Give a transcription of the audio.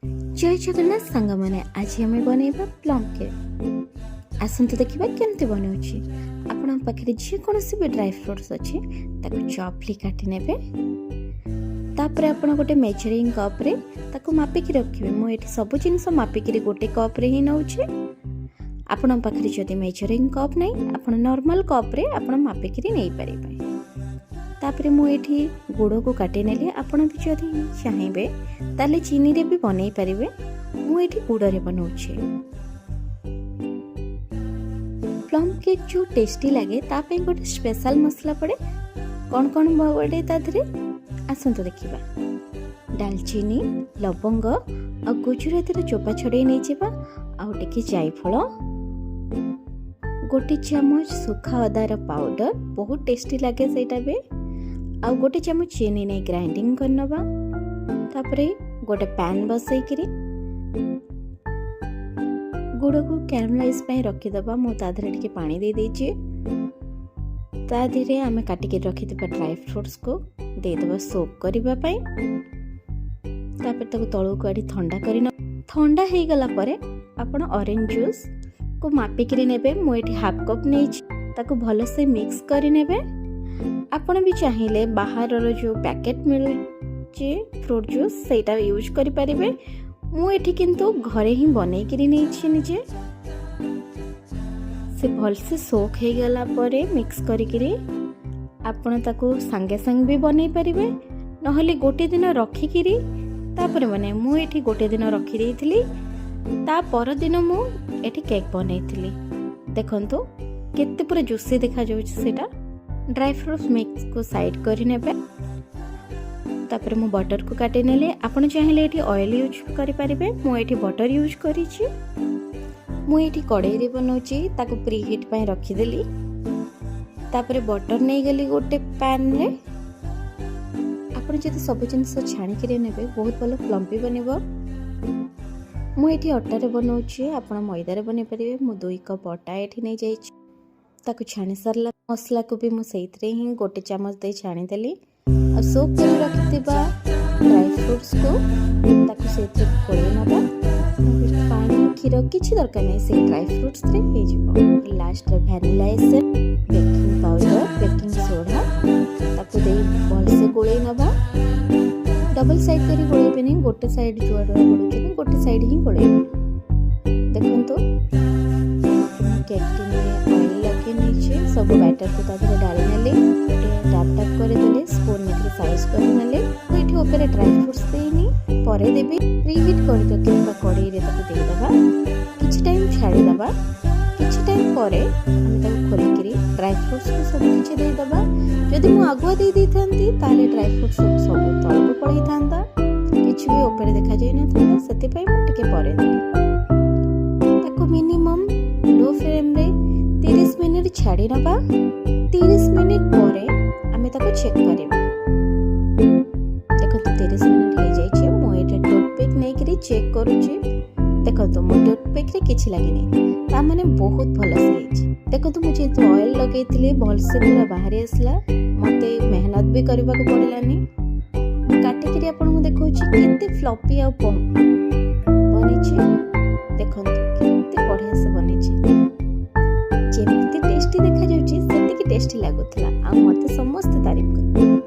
ଜୟ ଜଗନ୍ନାଥ ସାଙ୍ଗମାନେ, ଆଜି ଆମେ ବନେଇବା ପ୍ଲମ୍ କେକ୍। ଆସନ୍ତୁ ଦେଖିବା କେମିତି ବନାଉଛି। ଆପଣଙ୍କ ପାଖରେ ଯେକୌଣସି ବି ଡ୍ରାଇ ଫ୍ରୁଟ୍ସ ଅଛି, ତାକୁ ଚପଲି କାଟି ନେବେ। ତାପରେ ଆପଣ ଗୋଟେ ମେଜରିଂ କପ୍ରେ ତାକୁ ମାପିକି ରଖିବେ। ମୁଁ ଏଠି ସବୁ ଜିନିଷ ମାପିକିରି ଗୋଟେ କପ୍ରେ ହିଁ ନେଉଛି। ଆପଣଙ୍କ ପାଖରେ ଯଦି ମେଜରିଂ କପ୍ ନାହିଁ, ଆପଣ ନର୍ମାଲ କପ୍ରେ ଆପଣ ମାପିକିରି ନେଇପାରିବେ। ତାପରେ ମୁଁ ଏଠି ଗୁଡ଼କୁ କାଟି ନେଲି। ଆପଣ ବି ଯଦି ଚାହିଁବେ, ତାହେଲେ ଚିନିରେ ବି ବନେଇ ପାରିବେ। ମୁଁ ଏଠି ଗୁଡ଼ରେ ବନାଉଛି। ପ୍ଲମ୍ କେକ୍ ଯେଉଁ ଟେଷ୍ଟି ଲାଗେ, ତା ପାଇଁ ଗୋଟେ ସ୍ପେଶାଲ ମସଲା ପଡ଼େ। କ'ଣ କ'ଣ ପଡ଼େ ତା ଦେହରେ, ଆସନ୍ତୁ ଦେଖିବା। ଡାଲଚିନି, ଲବଙ୍ଗ ଆଉ ଗୁଜୁରାତିର ଚୋପା ଛଡ଼େଇ ନେଇଯିବା, ଆଉ ଟିକେ ଜାଇଫଳ, ଗୋଟେ ଚାମଚ ଶୁଖା ଅଦାର ପାଉଡ଼ର, ବହୁତ ଟେଷ୍ଟି ଲାଗେ ସେଇଟା ବି, ଆଉ ଗୋଟେ ଚାମଚ ଚିନି ନେଇ ଗ୍ରାଇଣ୍ଡିଙ୍ଗ କରିନେବା। ତାପରେ ଗୋଟେ ପ୍ୟାନ୍ ବସେଇକିରି ଗୁଡ଼କୁ କ୍ୟାରମଲାଇଜ୍ ପାଇଁ ରଖିଦେବା। ମୁଁ ତା ଦେହରେ ଟିକେ ପାଣି ଦେଇଦେଇଛି। ତା ଦେହରେ ଆମେ କାଟିକି ରଖିଥିବା ଡ୍ରାଇ ଫ୍ରୁଟ୍ସକୁ ଦେଇଦେବା ସୋକ୍ କରିବା ପାଇଁ। ତାପରେ ତାକୁ ତଳକୁ କାଢ଼ି ଥଣ୍ଡା କରି, ଥଣ୍ଡା ହେଇଗଲା ପରେ ଆପଣ ଅରେଞ୍ଜ ଜୁସ୍କୁ ମାପିକିରି ନେବେ। ମୁଁ ଏଠି ହାଫ୍ କପ୍ ନେଇଛି। ତାକୁ ଭଲସେ ମିକ୍ସ କରିନେବେ। ଆପଣ ବି ଚାହିଁଲେ ବାହାରର ଯେଉଁ ପ୍ୟାକେଟ୍ ମିଳୁଛି ଫ୍ରୁଟ୍ ଜୁସ୍, ସେଇଟା ୟୁଜ୍ କରିପାରିବେ। ମୁଁ ଏଠି କିନ୍ତୁ ଘରେ ହିଁ ବନେଇକିରି ନେଇଛି ନିଜେ। ସେ ଭଲସେ ସୋକ୍ ହେଇଗଲା ପରେ ମିକ୍ସ କରିକିରି ଆପଣ ତାକୁ ସାଙ୍ଗେ ସାଙ୍ଗେ ବି ବନେଇ ପାରିବେ, ନହେଲେ ଗୋଟେ ଦିନ ରଖିକିରି ତାପରେ ବନେଇ। ମୁଁ ଏଠି ଗୋଟେ ଦିନ ରଖିଦେଇଥିଲି, ତା ପରଦିନ ମୁଁ ଏଠି କେକ୍ ବନେଇଥିଲି। ଦେଖନ୍ତୁ, କେତେ ପୁରା ଜୁସି ଦେଖାଯାଉଛି ସେଇଟା। ଡ୍ରାଇ ଫ୍ରୁଟ୍ସ ମିକ୍ସକୁ ସାଇଡ଼୍ କରିନେବେ। ତାପରେ ମୁଁ ବଟରକୁ କାଟି ନେଲି। ଆପଣ ଚାହିଁଲେ ଏଠି ଅଏଲ୍ ୟୁଜ୍ କରିପାରିବେ। ମୁଁ ଏଠି ବଟର ୟୁଜ୍ କରିଛି। ମୁଁ ଏଠି କଡ଼େଇରେ ବନାଉଛି। ତାକୁ ପ୍ରି ହିଟ୍ ପାଇଁ ରଖିଦେଲି। ତାପରେ ବଟର ନେଇଗଲି ଗୋଟେ ପ୍ୟାନ୍ରେ। ଆପଣ ଯଦି ସବୁ ଜିନିଷ ଛାଣିକିରି ନେବେ, ବହୁତ ଭଲ ଫ୍ଲମ୍ପି ବନିବ। ମୁଁ ଏଠି ଅଟାରେ ବନାଉଛି, ଆପଣ ମଇଦାରେ ବନେଇ ପାରିବେ। ମୁଁ 2 କପ୍ ଅଟା ଏଠି ନେଇଯାଇଛି। ତାକୁ ଛାଣି ସାରିଲା ମସଲାକୁ ବି ମୁଁ ସେଇଥିରେ ହିଁ ଗୋଟେ ଚାମଚ ଦେଇ ଛାଣିଦେଲି। ଆଉ ସୋକ୍ କରି ରଖିଥିବା ଡ୍ରାଇ ଫ୍ରୁଟ୍ସକୁ ତାକୁ ସେଇଥିରେ ଗୋଳେଇ ନେବା। ପାଣି, କ୍ଷୀର କିଛି ଦରକାର ନାହିଁ, ସେଇ ଡ୍ରାଇ ଫ୍ରୁଟ୍ସରେ ହେଇଯିବ। ଲାଷ୍ଟରେ vanilla essence, baking powder, baking soda ତାକୁ ଦେଇ ଭଲସେ ଗୋଳେଇ ନେବା। ଡବଲ୍ ସାଇଡ଼୍ କରି ଗୋଳେଇବେନି, ଗୋଟେ ସାଇଡ଼୍ ଯୁଆଡ଼ୁ ଗୋଳଉଛନ୍ତି, ଗୋଟେ ସାଇଡ଼୍ ହିଁ ଗୋଳେଇବେ। ଦେଖନ୍ତୁ, ମୁଁ କେକ୍ ଟିନରେ ଅଏଲ୍ ଲଗେଇ ନେଇଛି। ସବୁ ବ୍ୟାଟରକୁ ତା ଦେହରେ ଢାଳି ନେଲି, ଟିକେ ଟ୍ୟାପ୍ ଟ୍ୟାପ୍ କରିଦେଲି, ସ୍ପୁନ୍ ନେଇକି ସାଇଜ୍ କରିନେଲି। ମୁଁ ଏଠି ଉପରେ ଡ୍ରାଇ ଫ୍ରୁଟ୍ସ ଦେଇନି, ପରେ ଦେବି। ପ୍ରିହିଟ୍ କରି ରଖିଥିବା କଡ଼େଇରେ ତାକୁ ଦେଇଦେବା। କିଛି ଟାଇମ୍ ଛାଡ଼ିଦେବା। କିଛି ଟାଇମ୍ ପରେ ଆମେ ତାକୁ ଖୋଲିକିରି ଡ୍ରାଇ ଫ୍ରୁଟ୍ସକୁ ସବୁ କିଛି ଦେଇଦେବା। ଯଦି ମୁଁ ଆଗୁଆ ଦେଇ ଦେଇଥାନ୍ତି, ତାହେଲେ ଡ୍ରାଇ ଫ୍ରୁଟ୍ସ ସବୁ ସବୁ ତଳକୁ ପଳେଇଥାନ୍ତା, କିଛି ବି ଉପରେ ଦେଖାଯାଇନଥାନ୍ତା। ସେଥିପାଇଁ ମୁଁ ଟିକେ ପରେ ଦେଲି। ତାକୁ ମିନିମମ୍ ଲୋ ଫ୍ଲେମ୍ରେ 30 ମିନିଟ୍ ଛାଡ଼ି ନେବା। 30 ମିନିଟ୍ ପରେ ଆମେ ତାକୁ ଚେକ୍ କରିବା। ଦେଖନ୍ତୁ, 30 ମିନିଟ୍ ହେଇଯାଇଛି। ମୁଁ ଏଇଟା ଟୁଥପିକ୍ ନେଇକିରି ଚେକ୍ କରୁଛି। ଦେଖନ୍ତୁ, ମୋ ଟୁଥପିକ୍ରେ କିଛି ଲାଗିନି, ତା ମାନେ ବହୁତ ଭଲସେ ହେଇଛି। ଦେଖନ୍ତୁ, ମୁଁ ଯେହେତୁ ଅଏଲ୍ ଲଗେଇଥିଲି, ଭଲସେ ପୁରା ବାହାରି ଆସିଲା। ମୋତେ ମେହନତ ବି କରିବାକୁ ପଡ଼ିଲାନି। ମୁଁ କାଟିକିରି ଆପଣଙ୍କୁ ଦେଖାଉଛି କେତେ ଫ୍ଲପି ଆଉ ବନିଛି। ଦେଖନ୍ତୁ, କେତେ ବଢ଼ିଆ ସେ ବନିଛି। ଯେମିତି ଟେଷ୍ଟି ଦେଖାଯାଉଛି, ସେତିକି ଟେଷ୍ଟି ଲାଗୁଥିଲା ଆଉ ମୋତେ ସମସ୍ତେ ତାରିଫ କଲେ।